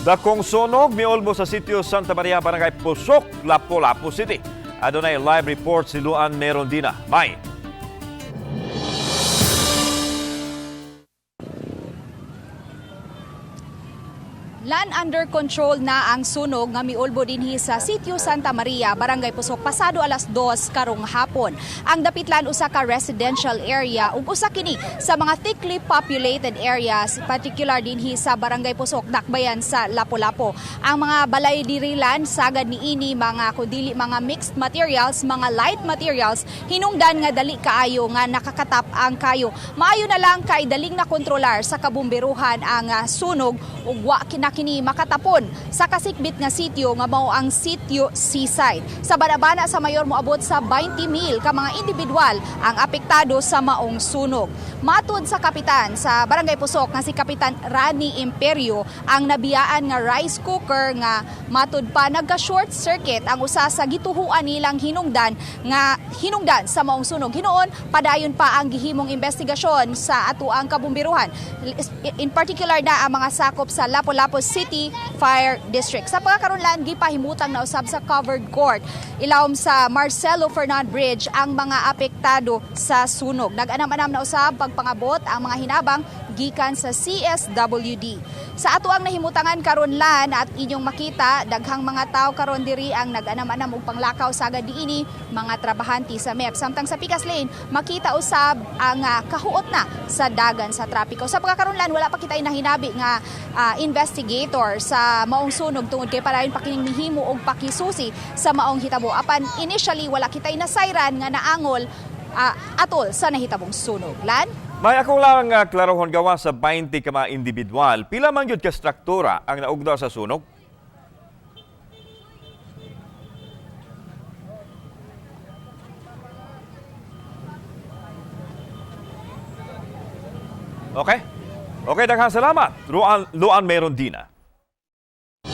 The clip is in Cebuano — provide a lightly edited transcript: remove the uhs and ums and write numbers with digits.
Dakong sunog miulbo sa sitio Santa Maria, Barangay Pusok, Lapu-Lapu City. Adunay live report si Luan Merondina. May. Lan, under control na ang sunog nga miulbo dinhi sa Sitio Santa Maria, Barangay Pusok, pasado alas 2 karong hapon. Ang dapitlan usa ka residential area ug usa kini sa mga thickly populated areas, particular dinhi sa Barangay Pusok, dakbayan sa Lapu-Lapu. Ang mga balay diri, Lan, sagad niini mga kundili mga mixed materials, mga light materials, hinungdan nga dali kaayo nga nakakatap ang kayo. Maayo na lang kay daling na kontrolar sa kabumberuhan ang sunog ug wa kini makatapon sa kasikbit nga sitio nga mao ang Sitio Seaside. Sa banabana sa mayor, moabot sa 20 mil ka mga individual ang apektado sa maong sunog. Matud sa kapitan sa Barangay Pusok nga si Kapitan Rani Imperio, ang nabiyaan nga rice cooker nga matud pa nagka-short circuit ang usa sa gituhuan nilang hinungdan nga hinungdan sa maong sunog. Hinuon padayon pa ang gihimong investigasyon sa atuang kabumbiruhan. In particular na ang mga sakop sa Lapu-Lapu City Fire District. Sa pagkakaroon, Lan, gipahimutang na usab sa covered court ilawom sa Marcelo Fernand Bridge ang mga apektado sa sunog. Nag-anam-anam na usab pagpangabot ang mga hinabang gikan sa CSWD. Sa ato ang nahimutangan karon, Lan, at inyong makita daghang mga tao karon diri ang nag-anam-anam og panglakaw, sagad diini mga trabahante sa MEP. Samtang sa Pikas Lane makita usab ang kahuot na sa dagan sa trapiko. Sa pagkakaroon, Lan, wala pa kita nahinabi nga investigator sa maong sunog tungod kay padayon pa kining mihimo og pakisusi sa maong hitabo. Apan initially wala kitay nasayran nga naangol atol sa nahitabong sunog. Lan? May ako lang klarohon, gawa sa 20 ka mga individual. Pila man gyud ka struktura ang naugda sa sunog? Okay? Okay, daghang salamat. Luan, Luan Merondina.